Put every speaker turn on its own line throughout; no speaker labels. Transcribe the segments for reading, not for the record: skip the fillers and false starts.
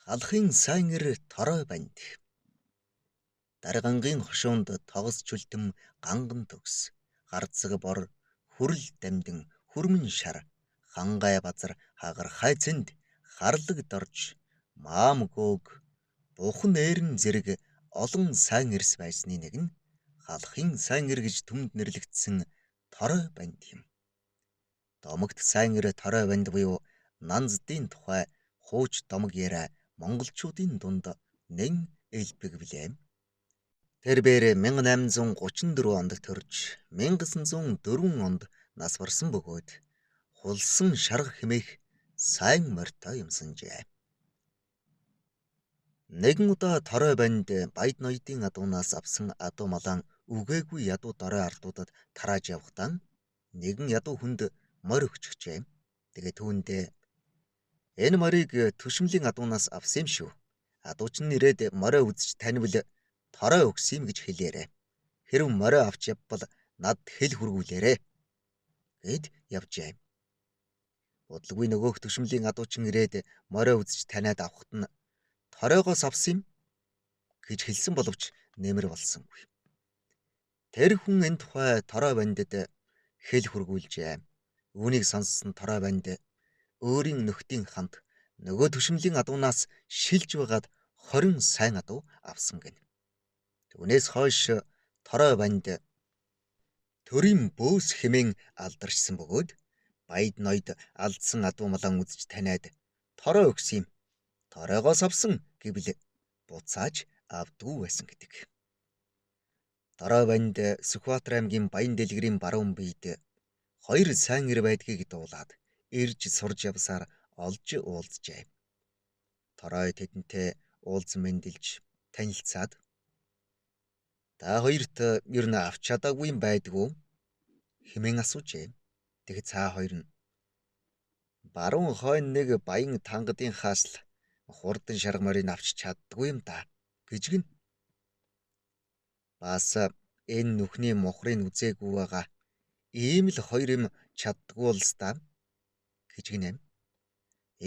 Халахын сайн эр торой банд. Даргангийн хошуунд тогс чүлтэм ганган төгс, гарцаг бор, хүрэл дамдин, хүрмэн шар, хангай базар, хагархай цэнд, харлаг дорж, маам гөөг, бухан ээрэн зэрэг олон сайн эрс байсны нэг нь халахын сайн эр гэж түмэнд нэрлэгдсэн торой банд юм. Домогт сайн эр торой банд буюу нанздын тухай хууч домог яриа монголчуудын дунд нэн элбэг билээ. Тэрбээр 1834 онд төрж 1904 онд нас барсан бөгөөд хулсан шарга хэмээх сайн морьтой юмсанжээ. Нэгэн удаа торой банд баяд ноёдын адуунаас авсан адуу малаан үгээгүй ядуу дорой ардуудад тарааж явахдаа нэгэн ядуу хүнд морь өгчихжээ. Тэгээ түүндээ энэ морийг төшмөлийн адуунаас авсан юм шүү. Адууч нь ирээд морой үзэж танивал торой өгсөн юм гэж хэлээрэй. Хэрв морой авч явбал над хэл хүргүүлээрэй гэд явжээ. Удалгүй нөгөөх төшмөлийн адуучин ирээд морой үзэж таниад авахт нь торойгоос авсан юм гэж хэлсэн боловч нэмэр болсонгүй. Тэр хүн энэ тухай торой бандад хэл хүргүүлжээ. Үүнийг сонссон торой банд өөрийн нөхдийн хамт нөгөө төшмөлийн адуунаас шилж байгаад 20 сайн адуу авсан гэнэ. Түүнээс хойш торой банд төрийн бөөс хэмээн алдаршсан бөгөөд баяд ноёд алдсан адуу малан үзэж таниад торой өгсөн юм. Торойгоос авсан гэвэл буцааж авдгүй байсан гэдэг. Торой банд Сүхбаатар аймгийн Баян дэлгэрийн баруун биед хоёр сайн эр байдгийг дуулаад ирж сурж явсаар олж уулзжээ. Торой тэдэнтэй уулзан мэндэлж танилцаад та хоёрт ер нь авч чадаагүй юм байдгүй хэмээн асуужээ. Тэгэхэд цаа хоёр нь баруун хойно нэг баян тангадын хаасл хурдан шарга морийг авч чаддгүй юм да гэж гин. Бас энэ нүхний мухрыг үзээгүй байгаа. Ийм л хоёр юм чаддгүй л ста гэж гинэ.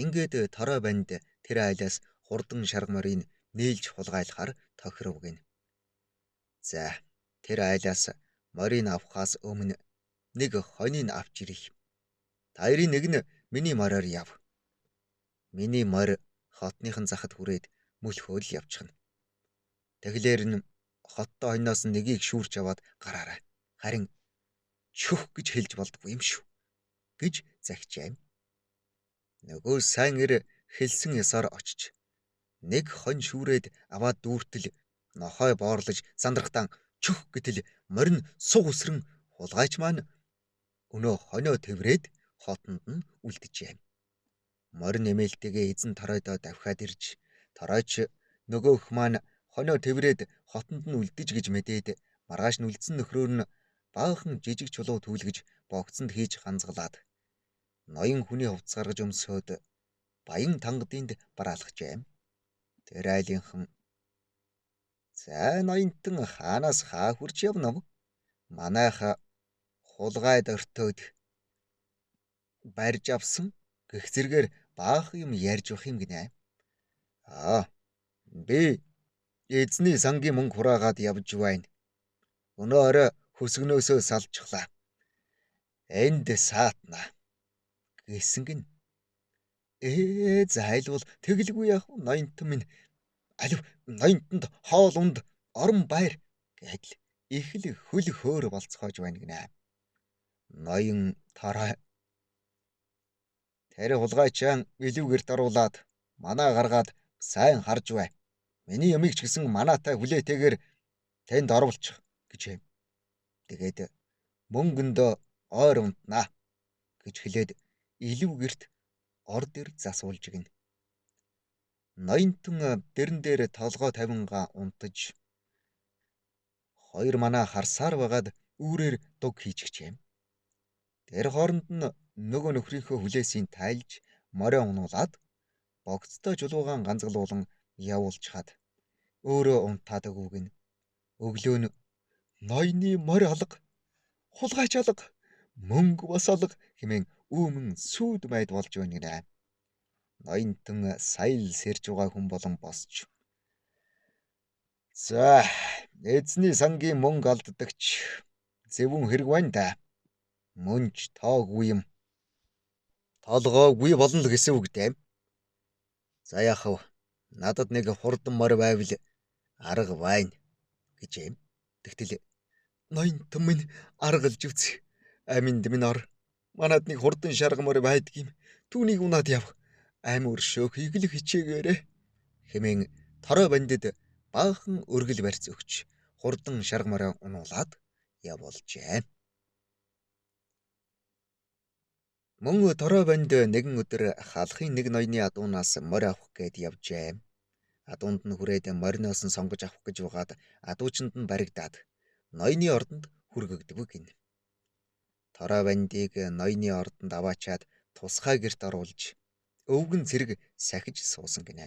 Ингээд торой банд тэр айлаас хурдан шарга морийг нийлж хулгайлахаар тохиров гин. За тэр айлаас морийг авахаас өмнө нэг хонийг авч ирэх. Та хоёрын нэг нь миний мориор яв. Миний морь хотныхан захад хүрээд мөлхөөл явчихна. Тэглээр нь хоттой хойноос нэгийг шүүрч аваад гараарай. Харин чөх гэж хэлж болдгүй юм шүү гэж захижээ. Нөгөө сайн эр хэлсэн ёсоор очиж нэг хонь шүүрээд аваад дүүртэл нохой боорлож сандрахтан чөх гэтэл морин суг үсрэн хулгайч маань өнөө хонио тэврээд хотонд нь үлджээ. Морин нэмэлттэйгээ эзэн торойдоо давхиад ирж торойч нөгөөх маань хонио тэврээд хотонд нь үлдэж гэж мэдээд маргааш нь үлдсэн нөхрөөр нь баахан жижиг чулуу түүлгэж богцонд хийж ханзгалаад ноён хүний хувцас гаргаж өмсөөд баян тангадынд бараалхажээ. Тэр айлынхан за ноёнтон хаанаас хаа хурж явна вэ? Манайх хулгайд ортоод барьж авсан гэх зэргээр баахан юм ярьж явах юм гинэ. Аа би эзний сангийн мөнгө хураагаад явж байна. Өнөө орой хөсгөнөөсөө салчихлаа. Энд саатна гэсэн гин. Зайлвал тэгэлгүй яах вэ? Ноёнтон минь алив ноёнтонд хоол унд орон байр гэдэл их л хөл хөөр болцоохож байна гинэ. Ноён торой тэр хулгайчаан илүү гэрт оруулаад манаа гаргаад сайн харж бай. Миний ямыг ч гэсэн манаатай хүлээтэйгээр танд оруулчих гэжээ. Тэгээд мөнгөндөө ойр унтнаа гэж хэлээд илүү гэрт ор дээр засуулж гинэ. Ноёнтон дэрэн дээр толгой тавингаа унтаж хоёр манаа харсаар байгаад үүрээр дуг хийчихжээ. Тэр хооронд нь нөгөө нөхрийнхөө хүлээсийг тайлж морио унуулад богцтой чулуугаан ганцгалуулан явуулчихад өөрөө унтаад өгөв гин. Өглөө нь ноёны морь алга, хулгайч алга, мөнгө бас алга хэмээн үүмэн сүйд майд болж байна гинэ. Ноёнтон сая л сэрж байгаа хүн болон босч. За, эзний сангийн мөнгө алддагч зөвүүн хэрэг байна да. Мөнж тоогүй юм. Толгоогүй болно л гэсэн үг дээ. За яах вэ? Надад нэг хурдан морь байвал арга байна гэжээ. Тэгтэл ноёнтон минь аргалж үз. Аминд минь ор. Манад нэг хурдан шарга морь байдгийм. Түүнийг унаад яв. Ам өршөөхийг л хичээгээрэй хэмээн торой бандид баахан өргөл барьц өгч хурдан шарга морь унуулад явуулжээ. Мөн торой банд нэгэн өдөр халахын нэг ноёны адуунаас морь авах гээд явжээ. Адуунд нь хүрээд мориноос нь сонгож авах гэж байгаад адуучинд нь баригдаад ноёны ордонд хүргэгдэв гинэ. Торой бандыг ноёны ордонд аваачаад тусгай гэрт оруулж өвгөн цэрэг сахиж суусан гинэ.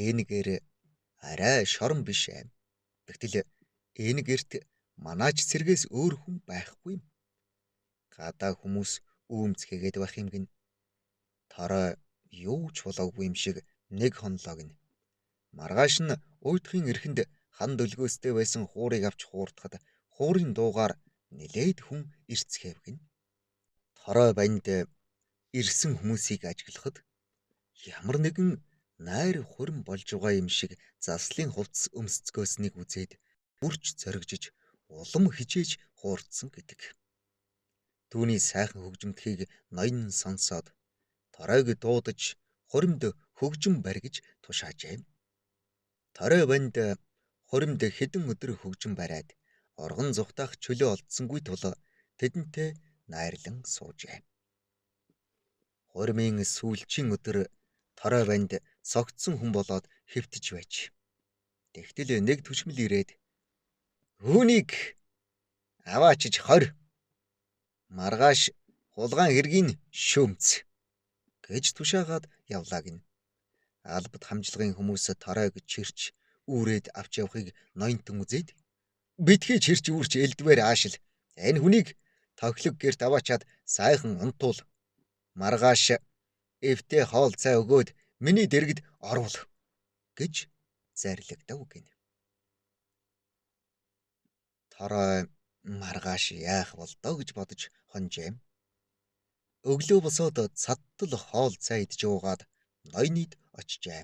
Энэ гэр арай шорон биш ээ. Тэгтэл энэ гэрт манаач цэргээс өөр хүн байхгүй юм. Гадаа хүмүүс үүмцгээгээд байх юм гин. Торой юу ч болоогүй юм шиг нэг хонлоо гин. Маргааш нь уйдхын эрхэнд хан дөлгөөстэй байсан хуурыг авч хуурдахад хуурын дуугаар нилээд хүн ирцгээв гин. Торой банд ирсэн хүмүүсийг ажиглахад ямар нэгэн найр хурим болж байгаа юм шиг заслын хувцас өмсцгөөснийг үзээд бүрч зоригжиж улам хичээж хуурдсан гэдэг. Түүний сайхан хөгжимдхийг ноён сонсоод торойг дуудаж хуримд хөгжим барь гэж тушаажээ. Торой банд хуримд хэдэн өдөр хөгжим бариад оргон зугтаах чөлөө олдсонгүй тул тэдэнтэй найрлан суужээ. Хуримын сүүлчийн өдөр торой банд согтсон хүн болоод хэвтэж байж. Тэгтэл нэг түшмэл ирээд "Үүнийг аваачиж хорь. Маргааш хулгайн хэргийн шөөмц" гэж тушаагаад явлаа гин. Албад хамжлагын хүмүүс торойг чирч үүрээд авч явахыг ноёнтон үзээд битгий чирч үүрч элдвээр аашил. Энэ хүнийг тохилог гэрт аваачаад сайхан унтуул. Маргааш эвтэй хоол цай өгөөд миний дэргэд оруул гэж зарлигдав гинэ. Торой маргааш яах болдоо гэж бодож хонжээ. Өглөө босоод цаттал хоол цай идэж уугаад ноёнид очжээ.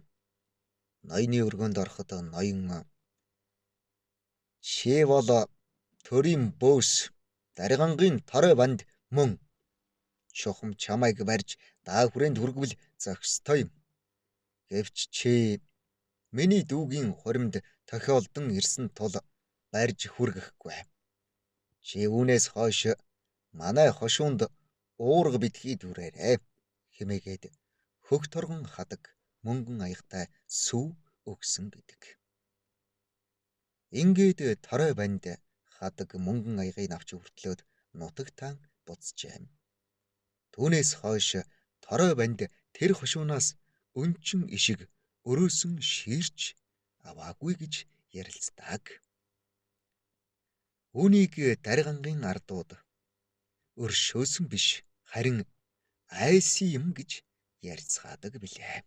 Ноёны өргөөнд ороход ноён "Чи бол төрийн бөөс даргангийн торой банд мөн чухам чамайг барьж даа хүрээнд хүргэвэл зохистой юм. Гэвч чи миний дүүгийн хуримд тохиолдон ирсэн тул барьж хүргэхгүй. Чи үүнээс хойш манай хошуунд уурга битгий дүрээрэй" хэмээгээд хөх торгон хадаг мөнгөн аягтай сүв өгсөн гэдэг. Ингээд торой банд хадаг мөнгөн аягийг авч хүртлөөд нутагтаан буцжээ. Түүнээс хойш торой банд тэр хошуунаас өнчин ишиг өрөөсөн ширч аваагүй гэж ярилцдаг. Үүнийг даргангийн ардууд өршөөсөн биш харин айсан юм гэж ярьцгаадаг билээ.